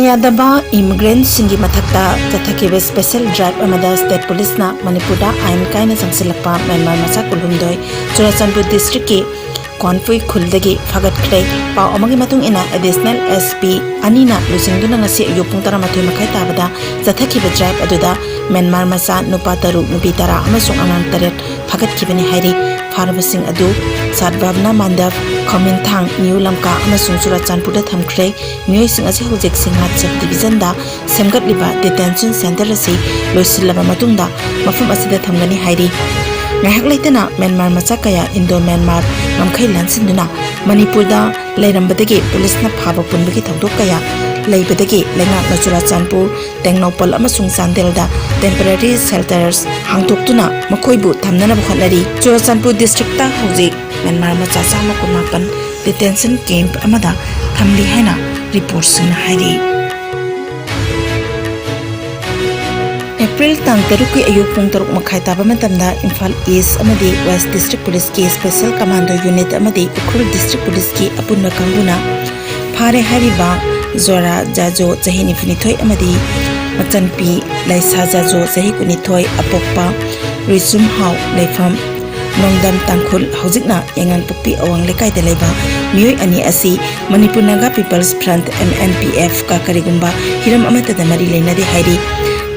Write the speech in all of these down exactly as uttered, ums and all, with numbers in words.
ꯌꯥꯗꯕ immigrantꯁꯤꯡꯒꯤ ꯃꯊꯛꯇ ꯆꯠꯊꯈꯤꯕ special drive ꯑꯃꯗ state policeꯅ ꯃꯅꯤꯄꯨꯔꯗ ꯑꯥꯏꯟ ꯀꯥꯏꯅ ꯆꯪꯁꯤꯜꯂꯛꯄ ꯃ꯭ꯌꯥꯟꯃꯥꯔ ꯃꯆꯥ ꯀꯨꯟꯍꯨꯝꯗꯣꯏ, ꯆꯨꯔꯥꯆꯥꯟꯄꯨꯔ districtꯀꯤ ꯀꯣꯟꯐꯨꯏ ꯈꯨꯜꯗꯒꯤ ꯐꯥꯒꯠꯈ꯭ꯔꯦ꯫ ꯄꯥꯎ ꯑꯃꯒꯤ ꯃꯇꯨꯡ ꯏꯟꯅ, additional SP ꯑꯅꯤꯅ ꯂꯨꯆꯤꯡꯗꯨꯅ ꯉꯁꯤ ꯑꯌꯨꯛ ꯄꯨꯡ ꯇꯔꯥꯃꯥꯊꯣꯏ ꯃꯈꯥꯏ ꯇꯥꯕꯗ ꯆꯠꯊꯈꯤꯕ drive ꯑꯗꯨꯗ ꯃ꯭ꯌꯥꯟꯃꯥꯔ ꯃꯆꯥ ꯅꯨꯄꯥ ꯇꯔꯨꯛ, ꯅꯨꯄꯤ ꯇꯔꯥ ꯑꯃꯁꯨꯡ ꯑꯉꯥꯡ ꯇꯔꯦꯠ ꯐꯥꯒꯠꯈꯤꯕꯅꯤ ꯍꯥꯏꯔꯤ꯫ ꯐꯥꯔꯕꯁꯤꯡ ꯑꯗꯨ ꯁꯥꯠ ꯚꯥꯕꯅꯥ ꯃꯥꯟꯗꯞ, ꯈꯧꯃꯤꯟꯊꯥꯡ, ꯅ꯭ꯌꯨ ꯂꯝꯀꯥ ꯑꯃꯁꯨꯡ ꯆꯨꯔꯥꯆꯥꯟꯄꯨꯔꯗ ꯊꯝꯈ꯭ꯔꯦ꯫ ꯃꯤꯑꯣꯏꯁꯤꯡ ꯑꯁꯤ ꯍꯧꯖꯤꯛ ꯁꯤꯡꯍꯥꯠ sub divisionꯗ ꯁꯦꯝꯒꯠꯂꯤꯕ detention centre ꯑꯁꯤ ꯂꯣꯏꯁꯤꯜꯂꯕ ꯃꯇꯨꯡꯗ ꯃꯐꯝ ꯑꯁꯤꯗ ꯊꯝꯒꯅꯤ ꯍꯥꯏꯔꯤ꯫ ꯉꯥꯏꯍꯥꯛ ꯂꯩꯇꯅ ꯃ꯭ꯌꯥꯟꯃꯥꯔ ꯃꯆꯥ ꯀꯌꯥ ꯏꯟꯗꯣ ꯃ꯭ꯌꯥꯟꯃꯥꯔ ꯉꯝꯈꯩ ꯂꯥꯟꯁꯤꯟꯗꯨꯅ ꯃꯅꯤꯄꯨꯔꯗ ꯂꯩꯔꯝꯕꯗꯒꯤ ꯄꯨꯂꯤꯁꯅ ꯐꯥꯕ ꯄꯨꯟꯕꯒꯤ ꯊꯧꯗꯣꯛ ꯀꯌꯥ ꯂꯩꯕꯗꯒꯤ ꯂꯩꯉꯥꯛꯅ ꯆꯨꯔꯥꯆꯥꯟꯄꯨꯔ, ꯇꯦꯡꯅꯧꯄꯜ ꯑꯃꯁꯨꯡ ꯆꯥꯟꯗꯦꯜꯗ temporary shelters ꯍꯥꯡꯗꯣꯛꯇꯨꯅ ꯃꯈꯣꯏꯕꯨ ꯊꯝꯅꯅꯕ ꯍꯣꯠꯅꯔꯤ꯫ ꯆꯨꯔꯥꯆꯥꯟꯄꯨꯔ districtꯇ ꯍꯧꯖꯤꯛ ꯃ꯭ꯌꯥꯟꯃꯥꯔ ꯃꯆꯥ ꯆꯥꯝꯃ ꯀꯨꯟꯃꯥꯄꯟ detention camp ꯑꯃꯗ ꯊꯝꯂꯤ ꯍꯥꯏꯅ reportꯁꯤꯡꯅ ꯍꯥꯏꯔꯤ꯫ ꯑꯦꯄ꯭ꯔꯤꯜ ꯇꯥꯡ ꯇꯔꯨꯛꯀꯤ ꯑꯌꯨꯛ ꯄꯨꯡ ꯇꯔꯨꯛ ꯃꯈꯥꯏ ꯇꯥꯕ ꯃꯇꯝꯗ ꯏꯝꯐꯥꯜ East ꯑꯃꯗꯤ West District Policeꯀꯤ Special Commando Unit ꯑꯃꯗꯤ ꯎꯈ꯭ꯔꯨꯜ District Policeꯀꯤ ꯑꯄꯨꯟꯕ ꯀꯥꯡꯕꯨꯅ ꯐꯥꯔꯦ ꯍꯥꯏꯔꯤꯕ ꯖꯣꯔꯥ ꯖꯥꯖꯣ, ꯆꯍꯤ ꯅꯤꯐꯨꯅꯤꯊꯣꯏ, ꯑꯃꯗꯤ ꯃꯆꯟꯄꯤ ꯂꯥꯏꯁꯥ ꯖꯥꯖꯣ, ꯆꯍꯤ ꯀꯨꯟꯅꯤꯊꯣꯏ, ꯑꯄꯣꯛꯄ ꯔꯨꯏꯆꯨꯝꯍꯥꯎ, ꯂꯩꯐꯝ ꯅꯣꯡꯗꯝ ꯇꯥꯡꯈꯨꯜ, ꯍꯧꯖꯤꯛꯅ ꯌꯥꯏꯉꯪꯄꯣꯛꯄꯤ ꯑꯋꯥꯡ ꯂꯩꯀꯥꯏꯗ ꯂꯩꯕ ꯃꯤꯑꯣꯏ ꯑꯅꯤ ꯑꯁꯤ Manipur Naga People's Front, MNPFꯀ ꯀꯔꯤꯒꯨꯝꯕ ꯍꯤꯔꯝ ꯑꯃꯠꯇꯗ ꯃꯔꯤ ꯂꯩꯅꯗꯦ ꯍꯥꯏꯔꯤ꯫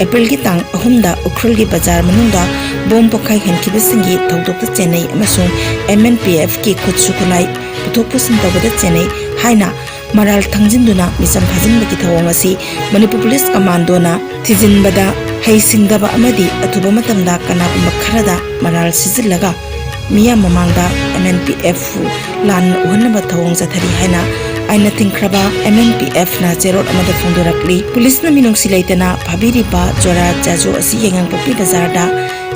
ꯑꯦꯄ꯭ꯔꯤꯜꯒꯤ ꯇꯥꯡ ꯑꯍꯨꯝꯗ ꯎꯈ꯭ꯔꯨꯜꯒꯤ ꯕꯖꯥꯔ ꯃꯅꯨꯡꯗ ꯕꯣꯝ ꯄꯣꯈꯥꯏꯍꯟꯈꯤꯕꯁꯤꯡꯒꯤ ꯊꯧꯗꯣꯛꯇ ꯆꯦꯟꯅꯩ ꯑꯃꯁꯨꯡ MNPFꯀꯤ ꯈꯨꯠꯁꯨ ꯈꯨꯠꯂꯥꯏ ꯄꯨꯊꯣꯛ ꯄꯨꯁꯤꯟ ꯇꯧꯕꯗ ꯆꯦꯟꯅꯩ ꯍꯥꯏꯅ ꯃꯔꯥꯜ ꯊꯪꯖꯤꯟꯗꯨꯅ ꯃꯤꯆꯝ ꯐꯥꯖꯤꯟꯕꯒꯤ ꯊꯧꯑꯣꯡ ꯑꯁꯤ ꯃꯅꯤꯄꯨꯔ ꯄꯨꯂꯤꯁ ꯀꯃꯥꯟꯗꯣꯅ ꯊꯤꯖꯤꯟꯕꯗ ꯍꯩꯁꯤꯡꯗꯕ ꯑꯃꯗꯤ ꯑꯊꯨꯕ ꯃꯇꯝꯗ ꯀꯅꯥꯒꯨꯝꯕ ꯈꯔꯗ ꯃꯔꯥꯜ ꯁꯤꯖꯤꯜꯂꯒ ꯃꯤꯌꯥꯝ ꯃꯃꯥꯡꯗ MNPFꯄꯨ ꯂꯥꯟꯅ ꯎꯍꯟꯅꯕ ꯊꯧꯑꯣꯡ ꯆꯠꯊꯔꯤ ꯍꯥꯏꯅ ꯑꯥꯏꯟꯅ ꯊꯤꯡꯈ꯭ꯔꯕ MNPFꯅ ꯆꯦꯔꯣꯜ ꯑꯃꯗ ꯐꯣꯡꯗꯣꯔꯛꯂꯤ꯫ ꯄꯨꯂꯤꯁꯅ ꯃꯤꯅꯨꯡꯁꯤ ꯂꯩꯇꯅ ꯐꯥꯕꯤꯔꯤꯕ ꯖꯣꯔꯥ ꯖꯥꯖꯣ ꯑꯁꯤ ꯌꯥꯏꯉꯪꯄꯣꯛꯄꯤ ꯕꯖꯥꯔꯗ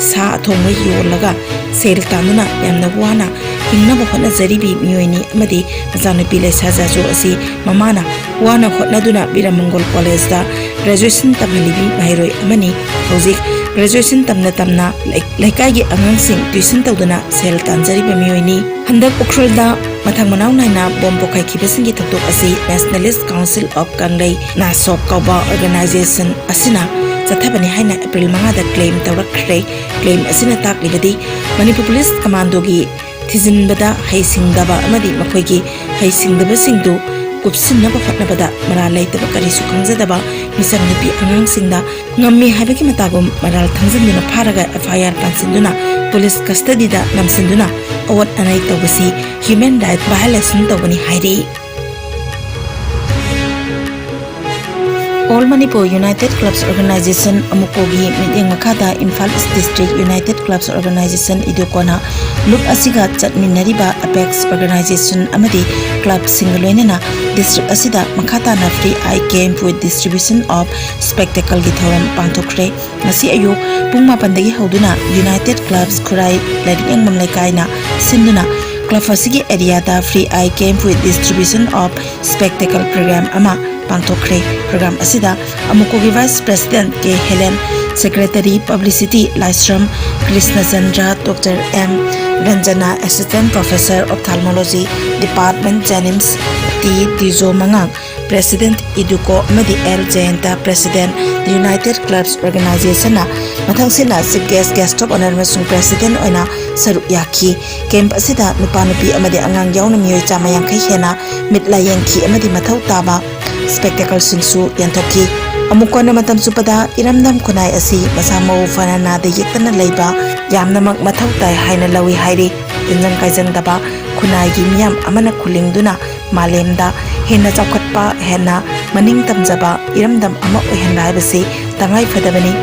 ꯁꯥ ꯑꯊꯣꯡꯕ ꯌꯣꯜꯂꯒ ꯁꯦꯜ ꯇꯥꯟꯗꯨꯅ ꯌꯥꯝꯅ ꯋꯥꯅ ꯍꯤꯡꯅꯕ ꯍꯣꯠꯅꯖꯔꯤꯕꯤ ꯃꯤꯑꯣꯏꯅꯤ ꯑꯃꯗꯤ ꯃꯆꯥꯅꯨꯄꯤ ꯂꯩꯁꯥ ꯖꯥꯖꯣ ꯑꯁꯤ ꯃꯃꯥꯅ ꯋꯥꯅ ꯍꯣꯠꯅꯗꯨꯅ ꯕꯤꯔꯃꯪꯒꯣꯜ ꯀꯣꯂꯦꯖꯇ graduation ꯇꯝꯍꯜꯂꯤꯕꯤ ꯃꯍꯩꯔꯣꯏ ꯑꯃꯅꯤ꯫ ꯍꯧꯖꯤꯛ Graduation ꯇꯝꯅ ꯇꯝꯅ ꯂꯩ-, ꯂꯩꯀꯥꯏꯒꯤ ꯑꯉꯥꯡꯁꯤꯡ tuition ꯇꯧꯗꯨꯅ ꯁꯦꯜ ꯇꯥꯟꯖꯔꯤꯕ ꯃꯤꯑꯣꯏꯅꯤ꯫ ꯍꯟꯗꯛ ꯎꯈ꯭ꯔꯨꯜꯗ ꯃꯊꯪ ꯃꯅꯥꯎ ꯅꯥꯏꯅ bomb ꯄꯣꯈꯥꯏꯈꯤꯕꯁꯤꯡꯒꯤ ꯊꯧꯗꯣꯛ ꯑꯁꯤ Nationalist Council of Kanglei's NASOC ꯀꯧꯕ organization ꯑꯁꯤꯅ ꯆꯠꯊꯕꯅꯤ ꯍꯥꯏꯅ April ꯃꯉꯥꯗ claim ꯇꯧꯔꯛꯈ꯭ꯔꯦ꯫ Claim ꯑꯁꯤꯅ ꯇꯥꯛꯂꯤꯕꯗꯤ ꯃꯅꯤꯄꯨꯔ Police Commandoꯒꯤ ꯊꯤꯖꯤꯟꯕꯗ ꯍꯩꯁꯤꯡꯗꯕ ꯑꯃꯗꯤ ꯃꯈꯣꯏꯒꯤ ꯍꯩꯁꯤꯡꯗꯕꯁꯤꯡꯗꯨ ꯀꯨꯞꯁꯤꯟꯅꯕ ꯍꯣꯠꯅꯕꯗ ꯃꯔꯥꯜ ꯂꯩꯇꯕ ꯀꯔꯤꯁꯨ ꯈꯪꯖꯗꯕ ꯃꯤꯆꯝ ꯅꯨꯄꯤ ꯑꯉꯥꯡꯁꯤꯡꯗ ꯉꯝꯃꯤ ꯍꯥꯏꯕꯒꯤ ꯃꯇꯥꯒꯨꯝ ꯃꯔꯥꯜ ꯊꯥꯡꯖꯤꯟꯗꯨꯅ ꯐꯥꯔꯒ F I R ꯄꯥꯟꯁꯤꯟꯗꯨꯅ police custodyꯗ ꯅꯝꯁꯤꯟꯗꯨꯅ ꯑꯣꯠ ꯑꯅꯩ ꯇꯧꯕꯁꯤ human right violation ꯇꯧꯕꯅꯤ ꯍꯥꯏꯔꯤ꯫ All Manipur United Clubs Organization, ꯑꯃꯨꯀꯣꯒꯤ ꯃꯤꯠꯌꯦꯡ ꯃꯈꯥꯗ Imphal East District United Clubs Organization, ꯏꯗꯨꯀꯣꯅ ꯂꯨꯞ ꯑꯁꯤꯒ ꯆꯠꯃꯤꯟꯅꯔꯤꯕ apex organization ꯑꯃꯗꯤ clubꯁꯤꯡꯒ ꯂꯣꯏꯅꯅ district ꯑꯁꯤꯗ ꯃꯈꯥ ꯇꯥꯅ free eye camp with distribution of spectacleꯒꯤ ꯊꯧꯔꯝ ꯄꯥꯡꯊꯣꯛꯈ꯭ꯔꯦ꯫ ꯉꯁꯤ ꯑꯌꯨꯛ ꯄꯨꯡ ꯃꯥꯄꯟꯗꯒꯤ ꯍꯧꯗꯨꯅ United Clubs ꯈꯨꯔꯥꯏ ꯂꯥꯏꯔꯤꯛ ꯌꯦꯡꯐꯝ ꯂꯩꯀꯥꯏꯅ ꯁꯤꯟꯗꯨꯅ club ꯑꯁꯤꯒꯤ areaꯗ free eye camp with distribution of spectacle program ꯑꯃ ꯄꯥꯡꯊꯣꯛꯈ꯭ꯔꯦ꯫ Program ꯑꯁꯤꯗ ꯑꯃꯨꯀꯣꯒꯤ Vice President K Helen, Secretary Publicity Laishram Krishnachandra, Doctor M Ranjana, Assistant Professor Ophthalmology Department, JNIMS, T Dijo ꯃꯉꯥꯡ, President ꯏꯗꯨꯀꯣ ꯑꯃꯗꯤ L Jayanta, President United Clubs Organizationꯅ ꯃꯊꯪꯁꯤꯠꯅ Chief Guest, Guest of Honour ꯑꯃꯁꯨꯡ President ꯑꯣꯏꯅ ꯁꯔꯨꯛ ꯌꯥꯈꯤ꯫ Camp ꯑꯁꯤꯗ ꯅꯨꯄꯥ, ꯅꯨꯄꯤ ꯑꯃꯗꯤ ꯑꯉꯥꯡ ꯌꯥꯎꯅ ꯃꯤꯑꯣꯏ ꯆꯥꯝꯃ ꯌꯥꯡꯈꯩ ꯍꯦꯟꯅ ꯃꯤꯠ ꯂꯥꯌꯦꯡꯈꯤ ꯑꯃꯗꯤ ꯃꯊꯧ ꯇꯥꯕ spectacleꯁꯤꯡꯁꯨ ꯌꯦꯟꯊꯣꯛꯈꯤ꯫ ꯑꯃꯨꯛ ꯀꯣꯟꯅ ꯃꯇꯝ ꯆꯨꯞꯄꯗ ꯏꯔꯝꯗꯝ ꯈꯨꯟꯅꯥꯏ ꯑꯁꯤ ꯃꯁꯥ ꯃꯎ ꯐꯅ ꯅꯥꯗ ꯌꯦꯛꯇꯅ ꯂꯩꯕ ꯌꯥꯝꯅꯃꯛ ꯃꯊꯧ ꯇꯥꯏ ꯍꯥꯏꯅ ꯂꯧꯏ ꯍꯥꯏꯔꯤ꯫ ꯇꯤꯟꯖꯪ ꯀꯥꯏꯖꯪꯗꯕ ꯈꯨꯟꯅꯥꯏꯒꯤ ꯃꯤꯌꯥꯝ ꯑꯃꯅ ꯈꯨꯜꯂꯤꯡꯗꯨꯅ ꯃꯥꯂꯦꯝꯗ ꯍꯦꯟꯅ ꯆꯥꯎꯈꯠꯄ, ꯍꯦꯟꯅ ꯃꯅꯤꯡ ꯇꯝꯖꯕ ꯏꯔꯝꯗꯝ ꯑꯃ ꯑꯣꯏꯍꯟꯕ ꯍꯥꯏꯕꯁꯤ ꯇꯉꯥꯏ ꯐꯗꯕꯅꯤ꯫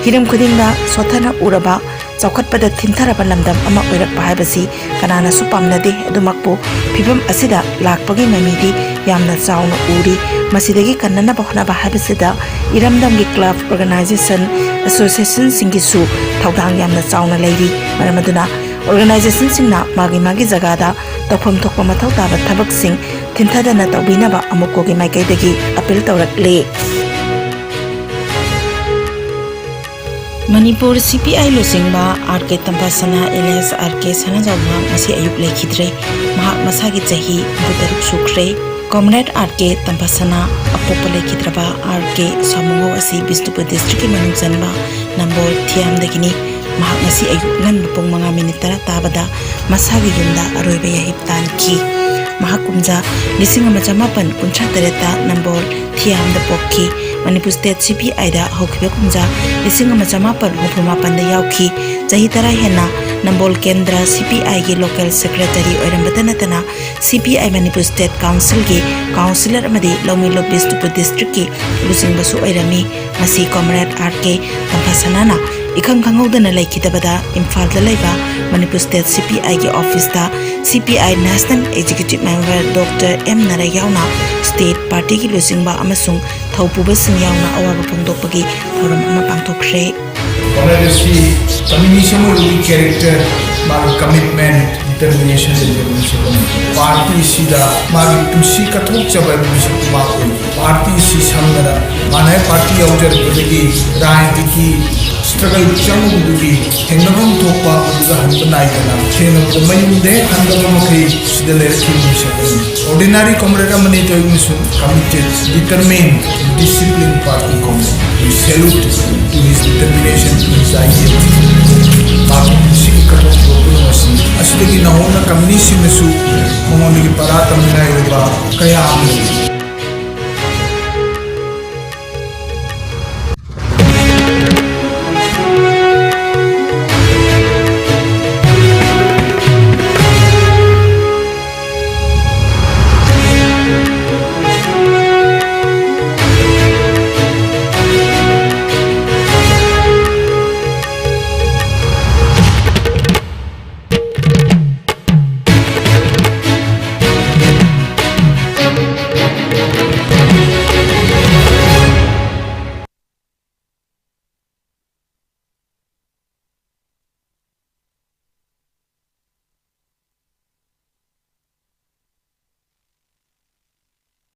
ꯍꯤꯔꯝ ꯈꯨꯗꯤꯡꯗ ꯁꯣꯠꯊꯅ ꯎꯔꯕ, ꯆꯥꯎꯈꯠꯄꯗ ꯊꯤꯟꯊꯔꯕ ꯂꯝꯗꯝ ꯑꯃ ꯑꯣꯏꯔꯛꯄ ꯍꯥꯏꯕꯁꯤ ꯀꯅꯥꯅꯁꯨ ꯄꯥꯝꯅꯗꯦ꯫ ꯑꯗꯨꯃꯛꯄꯨ ꯐꯤꯕꯝ ꯑꯁꯤꯗ ꯂꯥꯛꯄꯒꯤ ꯃꯃꯤꯗꯤ ꯌꯥꯝꯅ ꯆꯥꯎꯅ ꯎꯔꯤ꯫ ꯃꯁꯤꯗꯒꯤ ꯀꯟꯅꯅꯕ ꯍꯣꯠꯅꯕ ꯍꯥꯏꯕꯁꯤꯗ ꯏꯔꯝꯗꯝꯒꯤ club, organisation, associationꯁꯤꯡꯒꯤꯁꯨ ꯊꯧꯗꯥꯡ ꯌꯥꯝꯅ ꯆꯥꯎꯅ ꯂꯩꯔꯤ꯫ ꯃꯔꯝ ꯑꯗꯨꯅ organizationꯁꯤꯡꯅ ꯃꯥꯒꯤ ꯃꯥꯒꯤ ꯖꯒꯥꯗ ꯇꯧꯐꯝ ꯊꯣꯛꯄ ꯃꯊꯧ ꯇꯥꯕ ꯊꯕꯛꯁꯤꯡ ꯊꯤꯟꯊꯗꯅ ꯇꯧꯕꯤꯅꯕ ꯑꯃꯨꯛꯀꯣꯒꯤ ꯃꯥꯏꯀꯩꯗꯒꯤ appeal ꯇꯧꯔꯛꯂꯤ꯫ ꯃꯅꯤꯄꯨꯔ ꯁꯤ ꯄꯤ ꯑꯥꯏ ꯂꯨꯆꯤꯡꯕ ꯑꯥꯔ ꯀꯦ ꯇꯝꯐꯥꯁꯅꯥ ꯑꯦꯂꯤꯌꯥꯁ ꯑꯥꯔ ꯀꯦ ꯁꯅꯥꯖꯥꯎꯕ ꯉꯁꯤ ꯑꯌꯨꯛ ꯂꯩꯈꯤꯗ꯭ꯔꯦ꯫ ꯃꯍꯥꯛ ꯃꯁꯥꯒꯤ ꯆꯍꯤ ꯍꯨꯝꯐꯨ ꯇꯔꯨꯛ ꯁꯨꯈ꯭ꯔꯦ꯫ ꯀꯣꯝꯔꯦꯗ ꯑꯥꯔ ꯀꯦ ꯇꯝꯐꯥꯁꯅꯥ ꯑꯄꯣꯛꯄ ꯂꯩꯈꯤꯗ꯭ꯔꯕ ꯑꯥꯔ ꯀꯦ ꯁꯥꯃꯨꯉꯧ ꯑꯁꯤ ꯕꯤꯁꯅꯨꯄꯨꯔ ꯗꯤꯁꯇ꯭ꯔꯤꯛꯀꯤ ꯃꯅꯨꯡ ꯆꯟꯕ ꯅꯝꯕꯣꯜ ꯊꯤꯌꯥꯝꯗꯒꯤꯅꯤ꯫ ꯃꯍꯥꯛ ꯉꯁꯤ ꯑꯌꯨꯛ ꯉꯟꯕ ꯄꯨꯡ ꯃꯉꯥ ꯃꯤꯅꯤꯠ ꯇꯔꯥ ꯇꯥꯕꯗ ꯃꯁꯥꯒꯤ ꯌꯨꯝꯗ ꯑꯔꯣꯏꯕ ꯌꯥꯍꯤꯞ ꯇꯥꯟꯈꯤ꯫ ꯃꯍꯥꯛ ꯀꯨꯝꯖꯥ ꯂꯤꯁꯤꯡ ꯑꯃ ꯆꯃꯥꯄꯟ ꯀꯨꯟꯊ꯭ꯔꯥ ꯇꯔꯦꯠꯇ ꯅꯝꯕꯣꯜ ꯊꯤꯌꯥꯝꯗ ꯄꯣꯛꯈꯤ꯫ ꯃꯅꯤꯄꯨꯔ ꯁ꯭ꯇꯦꯠ ꯁꯤ ꯄꯤ ꯑꯥꯏꯗ ꯍꯧꯈꯤꯕ ꯀꯨꯝꯖꯥ ꯂꯤꯁꯤꯡ ꯑꯃ ꯆꯃꯥꯄꯟ ꯍꯨꯝꯐꯨ ꯃꯥꯄꯟꯗ ꯌꯥꯎꯈꯤ꯫ ꯆꯍꯤ ꯇꯔꯥ ꯍꯦꯟꯅ ꯅꯝꯕꯣꯜ ꯀꯦꯟꯗ꯭ꯔ ꯁꯤ ꯄꯤ ꯑꯥꯏꯒꯤ ꯂꯣꯀꯦꯜ ꯁꯦꯀ꯭ꯔꯦꯇꯔꯤ ꯑꯣꯏꯔꯝꯕꯇ ꯅꯠꯇꯅ, ꯁꯤ ꯄꯤ ꯑꯥꯏ ꯃꯅꯤꯄꯨꯔ ꯁ꯭ꯇꯦꯠ ꯀꯥꯎꯟꯁꯤꯜꯒꯤ ꯀꯥꯎꯟꯁꯤꯂꯔ ꯑꯃꯗꯤ ꯂꯧꯃꯤꯂꯣꯛ ꯕꯤꯁꯅꯨꯄꯨꯔ ꯗꯤꯁꯇ꯭ꯔꯤꯛꯀꯤ ꯂꯨꯆꯤꯡꯕꯁꯨ ꯑꯣꯏꯔꯝꯃꯤ꯫ ꯉꯁꯤ ꯀꯣꯝꯔꯦꯗ ꯑꯥꯔ ꯀꯦ ꯇꯝꯐꯥꯁꯅꯥꯅ ꯏꯈꯪ ꯈꯪꯍꯧꯗꯅ ꯂꯩꯈꯤꯗꯕꯗ ꯏꯝꯐꯥꯜꯗ ꯂꯩꯕ ꯃꯅꯤꯄꯨꯔ ꯁ꯭ꯇꯦꯠ ꯁꯤ ꯄꯤ ꯑꯥꯏꯒꯤ ꯑꯣꯐꯤꯁꯇ C P I national executive member doctor M Nara ꯌꯥꯎꯅ ꯁ꯭ꯇꯦꯠ ꯄꯥꯔꯇꯤꯒꯤ ꯂꯨꯆꯤꯡꯕ ꯑꯃꯁꯨꯡ ꯊꯧꯄꯨꯕꯁꯤꯡ ꯌꯥꯎꯅ ꯑꯋꯥꯕ ꯐꯣꯡꯗꯣꯛꯄꯒꯤ ꯊꯧꯔꯝ ꯑꯃ ꯄꯥꯡꯊꯣꯛꯈ꯭ꯔꯦ꯫ ꯀꯣꯝꯔꯦꯗ ꯑꯁꯤ ꯀꯝꯃ꯭ꯌꯨꯅꯤꯁꯝ ꯑꯣꯏꯕꯒꯤ ꯀꯦꯔꯦꯛꯇꯔ, ꯃꯥꯒꯤ ꯀꯃꯤꯠꯃꯦꯟ, ꯗꯤꯇꯔꯃꯤꯅꯦꯁꯟ ꯂꯩꯖꯕ ꯃꯤꯁꯛ ꯑꯃꯅꯤ꯫ ꯄꯥꯔꯇꯤꯁꯤꯗ ꯃꯥꯒꯤ ꯄꯨꯟꯁꯤ ꯀꯠꯊꯣꯛꯆꯕ ꯍꯥꯏꯕ ꯃꯤꯁꯛ ꯑꯃ ꯑꯣꯏ꯫ ꯄꯥꯔꯇꯤꯁꯤ ꯁꯝꯅ ꯃꯥꯅ ꯍꯦꯛ ꯄꯥꯔꯇꯤ ꯌꯥꯎꯖꯔꯛꯄꯗꯒꯤ ꯔꯥꯖꯅꯤꯇꯤꯒꯤ ꯁ꯭ꯇ꯭ꯔꯒꯜ ꯆꯪꯉꯨꯕꯗꯨꯒꯤ ꯊꯦꯡꯅꯐꯝ ꯊꯣꯛꯄ ꯃꯗꯨꯗ ꯍꯟꯕ ꯅꯥꯏꯗꯅ ꯊꯦꯡꯅꯕꯗ ꯃꯌꯨꯝꯗ ꯍꯦꯛ ꯍꯟꯗꯕ ꯃꯈꯩ ꯁꯤꯗ ꯂꯩꯔꯛꯈꯤꯕ ꯃꯤꯁꯛ ꯑꯃꯅꯤ꯫ Ordinary comrade ꯑꯃꯅꯤ, ꯇꯧꯔꯤꯕ ꯑꯃꯁꯨꯡ committed, determined, disciplined party comrade. We salute to his determination, to his ideals. ꯃꯍꯥꯛꯀꯤ ꯄꯨꯟꯁꯤꯒꯤ ꯀꯠꯊꯣꯛꯈꯤꯕ ꯄꯨꯝꯅꯃꯛ ꯑꯁꯤ ꯑꯁꯤꯗꯒꯤ ꯅꯧꯍꯧꯅ ꯀꯝꯃ꯭ꯌꯨꯅꯤꯁꯁꯤꯡꯅꯁꯨ ꯃꯉꯣꯟꯗꯒꯤ ꯄꯔꯥ ꯇꯝꯅꯤꯡꯉꯥꯏ ꯑꯣꯏꯕ ꯀꯌꯥ ꯑꯃ ꯂꯩ꯫